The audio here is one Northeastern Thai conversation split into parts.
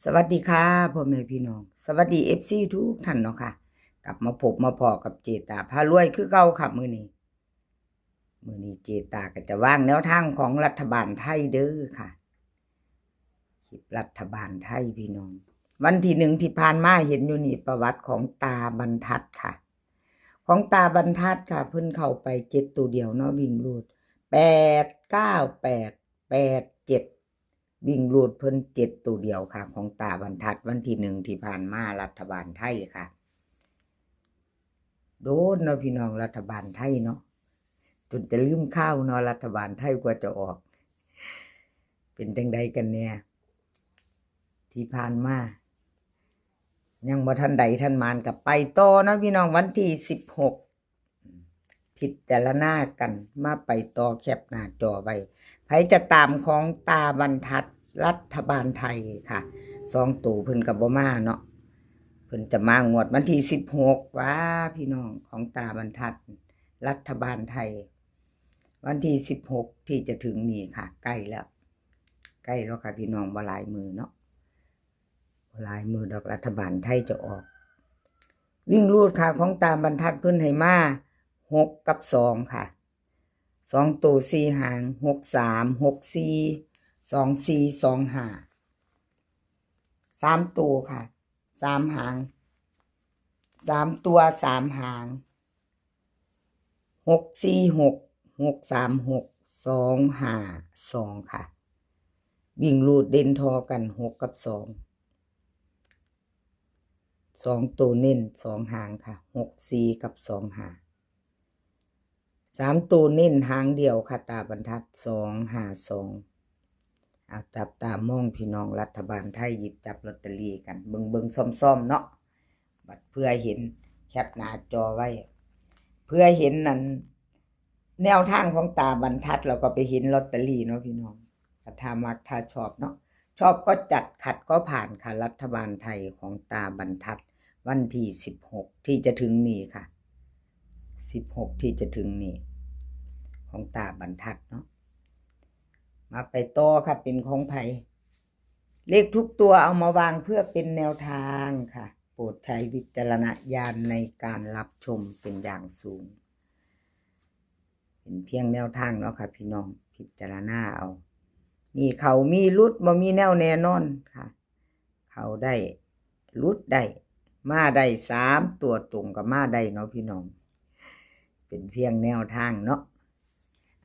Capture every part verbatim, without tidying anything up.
สวัสดีค่ะพ่อแม่พี่น้อง สวัสดีเอฟซีทุกท่านเนาะค่ะ กลับมาพบมาพ้อกับเจตาพารวยคือเก่าค่ะมื้อนี้ มื้อนี้เจตาก็จะวางแนวทางของรัฐบาลไทยเด้อค่ะ คลิปรัฐบาลไทยพี่น้อง วันที่หนึ่งที่ผ่านมาเห็นอยู่นี่ประวัติของตาบรรทัดค่ะ ของตาบรรทัดค่ะ เพิ่นเข้าไปเจ็ดตัวเดียวเนาะ วิ่งรูด แปดเก้าแปด แปดเจ็ด วิ่งรูดเพิ่นเจ็ดตัวเดียวค่ะ ของตาบรรทัดวันที่หนึ่งที่ผ่านมารัฐบาลไทยค่ะ โดนเนาะพี่น้อง รัฐบาลไทยเนาะ จนจะลืมข่าวเนาะ รัฐบาลไทยกว่าจะออก เป็นจังใดกันแน่ ที่ผ่านมา ยังบ่ทันใดทันหมานกับไปต่อนะพี่น้อง วันที่สิบหก พิจารณากันมาไปต่อ แคปหน้าจอไว้ ไผจะตามของตาบรรทัดรัฐบาลไทยค่ะ สองตัวเพิ่นก็บ่มาเนาะ เพิ่นจะมางวดวันที่สิบหกว่าพี่น้อง ของตาบรรทัดรัฐบาลไทย วันที่สิบหกที่จะถึงนี้ค่ะ ใกล้แล้ว ใกล้แล้วค่ะพี่น้อง บ่หลายมื้อเนาะ บ่หลายมื้อดอกรัฐบาลไทยจะออก วิ่งรูดค่ะ ของตาบรรทัดเพิ่นให้มาหกกับสองค่ะ สองตัวสี่หาง หกสาม หกสี่ สองสี่ สองห้า สามตัวค่ะ สามหาง สามตัวสามหาง หกสี่หก หกสามหก สองห้าสองค่ะ วิ่งรูดเด่นทอกันหกกับสอง สองตัวเน้นสองหางค่ะ หกสี่กับสองห้า สามตัวเน้นหางเดียวค่ะ ตาบรรทัด สองห้าสอง เอาจับตามองพี่น้อง รัฐบาลไทยหยิบจับลอตเตอรี่กัน เบิ่งเบิ่งซ่อมๆเนาะ บัดเพื่อเห็น แคปหน้าจอไว้ เพื่อเห็นนั่น แนวทางของตาบรรทัด เราก็ไปเห็นลอตเตอรี่เนาะพี่น้อง ก็ถ้ามักถ้าชอบเนาะ ชอบก็จัด ขัดก็ผ่านค่ะ รัฐบาลไทยของตาบรรทัด วันที่สิบหกที่จะถึงนี้ค่ะ สิบหกที่จะถึงนี้ ของตาบรรทัดเนาะ มาไปต่อค่ะ เป็นของไผ เลขทุกตัวเอามาวางเพื่อเป็นแนวทางค่ะ โปรดใช้วิจารณญาณในการรับชมเป็นอย่างสูง เป็นเพียงแนวทางเนาะค่ะพี่น้อง พิจารณาเอา มีเข้ามีหลุด บ่มีแนวแน่นอนค่ะ เข้าได้ หลุดได้ มาได้สามตัวตรงก็มาได้เนาะพี่น้อง เป็นเพียงแนวทางเนาะ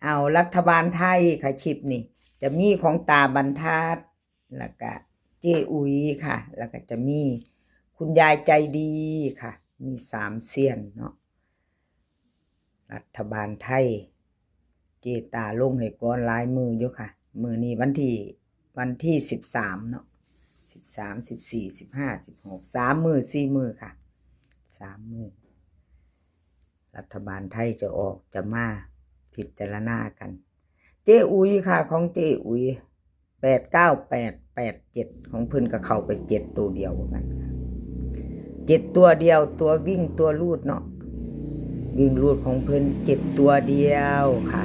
เอารัฐบาลไทยค่ะ คลิปนี้ จะมีของตาบรรทัด แล้วก็เจอุ๋ยค่ะ แล้วก็จะมีคุณยายใจดีค่ะ มีสามเซียนเนาะ รัฐบาลไทย เจตาลงให้ก่อนหลายมื้ออยู่ค่ะ มื้อนี้วันที่ วันที่สิบสามเนาะ สิบสาม สิบสี่ สิบห้า สิบหก สามมื้อ สี่มื้อค่ะ สามมื้อ รัฐบาลไทยจะออกจะมา พิจารณากัน เจอุ๋ยค่ะ ของเจอุ๋ย แปดเก้าแปด แปดเจ็ด ของเพิ่นก็เข้าไปเจ็ดตัวเดียวกันค่ะ เจ็ดตัวเดียว ตัววิ่งตัวรูดเนาะ วิ่งรูดของเพิ่นเจ็ดตัวเดียวค่ะ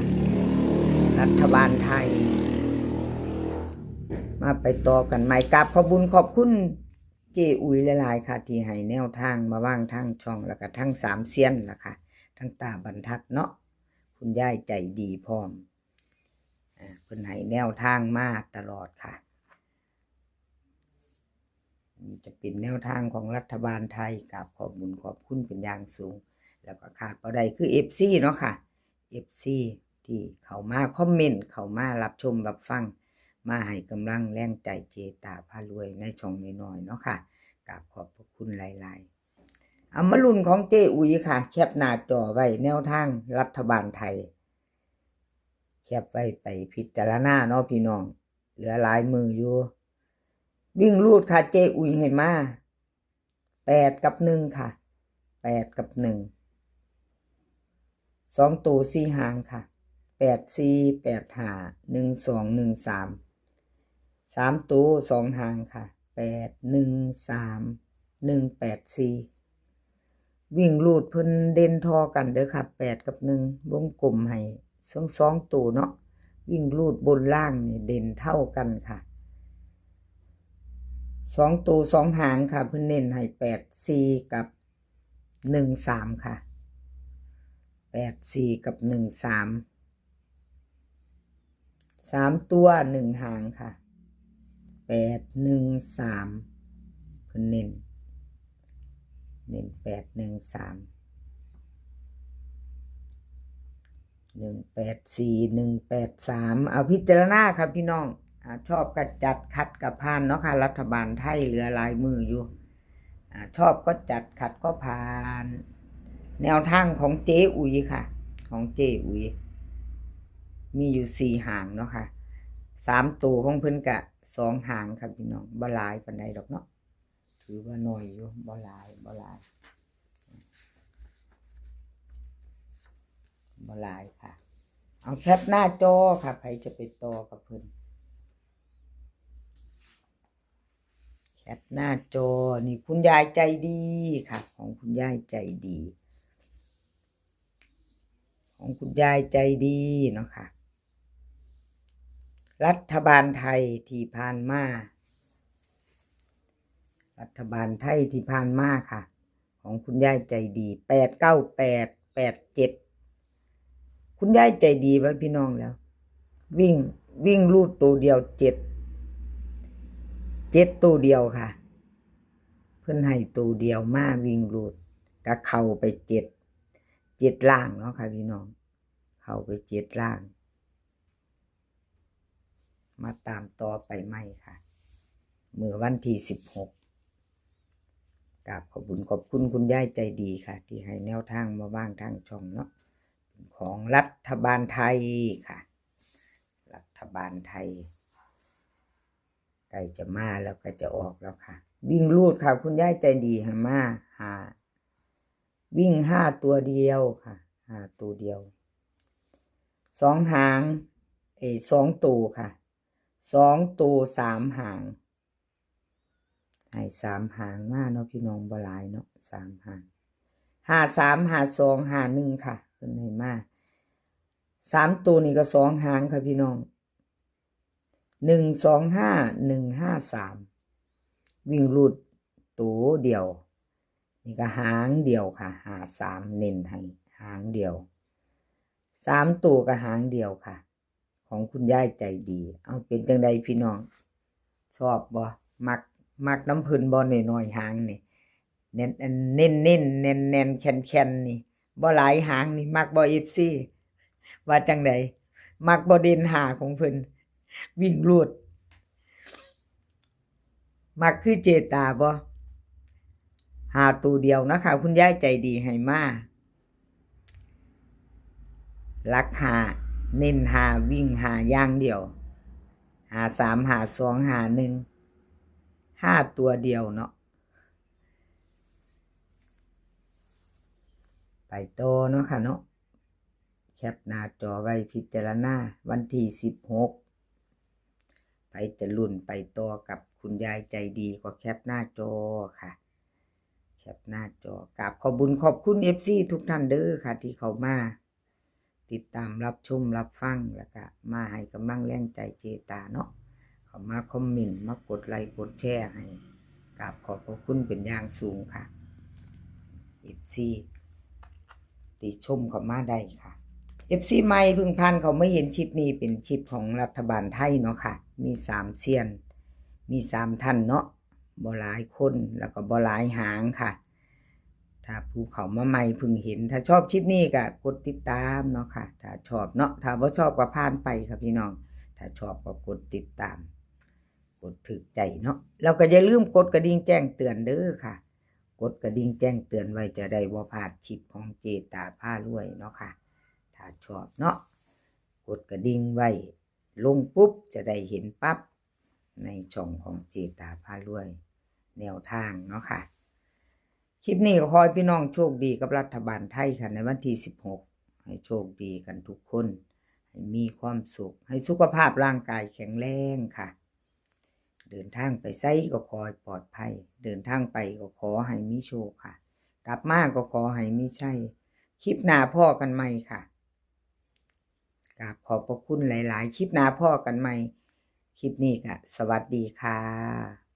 รัฐบาลไทย มาไปต่อกันใหม่ กราบขอบบุญขอบคุณเจอุ๋ยหลายๆค่ะ ที่ให้แนวทางมาวางทางช่อง แล้วก็ทั้งสามเซียนล่ะค่ะ ทั้งตาบรรทัดเนาะ คุณยายใจดีพร้อม อ่า เพิ่นให้แนวทางมาตลอดค่ะ นี่จะเป็นแนวทางของรัฐบาลไทย กราบขอบบุญขอบคุณเป็นอย่างสูง แล้วก็ขาดบ่ได้คือเอฟซีเนาะค่ะ เอฟซีที่เข้ามาคอมเมนต์ เข้ามารับชมรับฟัง มาให้กำลังแรงใจเจตาพารวยในช่องน้อยๆเนาะค่ะ กราบขอบพระคุณหลายๆ เอามาลุ้นของเจอุ๋ยค่ะ แคปหน้าจอไว้ แนวทางรัฐบาลไทย แคปไว้ไปพิจารณาเนาะพี่น้อง เหลือหลายมื้ออยู่ วิ่งรูดค่ะ เจอุ๋ยให้มา แปดกับหนึ่งค่ะ แปดกับหนึ่ง สองตัวสี่หางค่ะ แปดสี่ แปดห้า หนึ่งสอง หนึ่งสาม สามตัวสองหางค่ะ แปดหนึ่งสาม หนึ่งแปดสี่ วิ่งรูดเพิ่นเด่นท่อกันเด้อค่ะ แปดกับหนึ่ง วงกลมให้ทั้งสองตัวเนาะ วิ่งรูดบนล่างนี่เด่นเท่ากันค่ะ สองตัวสองหางค่ะ เพิ่นเน้นให้แปดสี่กับหนึ่งสามค่ะ แปดสี่กับหนึ่งสาม สามตัวหนึ่งหางค่ะ แปดหนึ่งสาม เพิ่นเน้น เน้นแปดหนึ่งสาม หนึ่งแปดสี่ หนึ่งแปดสาม เอาพิจารณาค่ะพี่น้อง อ่า ชอบก็จัด ขัดก็ผ่านเนาะค่ะ รัฐบาลไทยเหลือหลายมื้ออยู่ อ่า ชอบก็จัด ขัดก็ผ่าน แนวทางของเจ๊อุ๋ยค่ะ ของเจ๊อุ๋ย มีอยู่สี่หางเนาะค่ะ สามตัวของเพิ่นกะสองหางค่ะพี่น้อง บ่หลายปานใดดอกเนาะ ถือว่าน้อยอยู่ บ่หลาย บ่หลาย บ่หลายค่ะ เอาแคปหน้าจอค่ะ ใครจะไปต่อกับเพิ่น แคปหน้าจอ นี่คุณยายใจดีค่ะ ของคุณยายใจดี ของคุณยายใจดีเนาะค่ะ รัฐบาลไทยที่ผ่านมา รัฐบาลไทยที่ผ่านมาค่ะ ของคุณยายใจดี แปดเก้าแปด แปดเจ็ด คุณยายใจดีว่าพี่น้องแล้ว วิ่ง วิ่งรูดตัวเดียว เจ็ด เจ็ดตัวเดียวค่ะ เพิ่นให้ตัวเดียวมา วิ่งรูด ก็เข้าไปเจ็ด เจ็ดล่างเนาะค่ะพี่น้อง เข้าไปเจ็ดล่าง มาตามต่อไปใหม่ค่ะ มื้อวันที่สิบหก กราบขอบบุญขอบคุณคุณยายใจดีค่ะ ที่ให้แนวทางมาวางทางช่องเนาะ ของรัฐบาลไทยค่ะ รัฐบาลไทย ใกล้จะมาแล้ว ใกล้จะออกแล้วค่ะ วิ่งรูดค่ะ คุณยายใจดีให้มาห้า วิ่งห้าตัวเดียวค่ะ ห้าตัวเดียว สองหาง เอ้ย สองตัวค่ะ สองตัวสามหาง ให้สามหางมาเนาะพี่น้อง บ่หลายเนาะ สามหาง ห้าสาม ห้าสอง ห้าหนึ่งค่ะ เพิ่นให้มา สามตัวนี่ก็สองหางค่ะพี่น้อง หนึ่งสองห้า หนึ่งห้าสาม วิ่งรูดตัวเดียว นี่ก็หางเดียวค่ะ ห้าสาม เน้นให้หางเดียว สามตัวก็หางเดียวค่ะ ของคุณยายใจดี เอาเป็นจังใดพี่น้อง ชอบบ่ มัก มักนำเพิ่นบ่ น้อยๆหางนี่ เน้น เน้นๆ แน่นๆ แข็งๆ นี่ บ่หลายหางนี่ มักบ่ เอฟซี ว่าจังใด มักบ่ เด่นห้าของเพิ่น วิ่งรูด มักคือเจตาบ่ ห้าตัวเดียวนะคะ คุณยายใจดีให้มา หลักห้า เน้นห้า วิ่งห้าอย่างเดียว ห้าสาม ห้าสอง ห้าหนึ่ง ห้าตัวเดียวเนาะ ไปต่อเนาะค่ะเนาะ แคปหน้าจอไว้พิจารณา วันที่สิบหก ไปจะลุ้นไปต่อกับคุณยายใจดีก็แคปหน้าจอค่ะ แคปหน้าจอ กราบขอบบุญขอบคุณ เอฟซี ทุกท่านเด้อค่ะ ที่เข้ามาติดตามรับชมรับฟัง แล้วก็มาให้กำลังแรงใจเจตาเนาะ เข้ามาคอมเมนต์ มากดไลค์กดแชร์ให้ กราบขอบพระคุณเป็นอย่างสูงค่ะ เอฟซี ที่ชมเข้ามาได้ค่ะ เอฟซี ใหม่เพิ่งผ่านเข้ามาเห็นคลิปนี้ เป็นคลิปของรัฐบาลไทยเนาะค่ะ มีสามเซียน มีสามท่านเนาะ บ่หลายคน แล้วก็บ่หลายหางค่ะ ถ้าผู้เข้ามาใหม่เพิ่งเห็น ถ้าชอบคลิปนี้ก็กดติดตามเนาะค่ะ ถ้าชอบเนาะ ถ้าบ่ชอบก็ผ่านไปค่ะพี่น้อง ถ้าชอบก็กดติดตาม กดถูกใจเนาะ แล้วก็อย่าลืมกดกระดิ่งแจ้งเตือนเด้อค่ะ กดกระดิ่งแจ้งเตือนไว้จะได้บ่พลาดคลิปของเจตาพารวยเนาะค่ะ ถ้าชอบเนาะ กดกระดิ่งไว้ ลงปุ๊บจะได้เห็นปั๊บ ในช่องของเจตาพารวย แนวทางเนาะค่ะ คลิปนี้ก็ขอให้พี่น้องโชคดีกับรัฐบาลไทยค่ะ ในวันที่สิบหก ให้โชคดีกันทุกคน ให้มีความสุข ให้สุขภาพร่างกายแข็งแรงค่ะ เดินทางไปไสก็ขอให้ปลอดภัย เดินทางไปก็ขอให้มีโชคค่ะ กลับมาก็ขอให้มีชัย คลิปหน้าพ้อกันใหม่ค่ะ กราบขอบพระคุณหลายๆ คลิปหน้าพ้อกันใหม่ คลิปนี้ก็สวัสดีค่ะ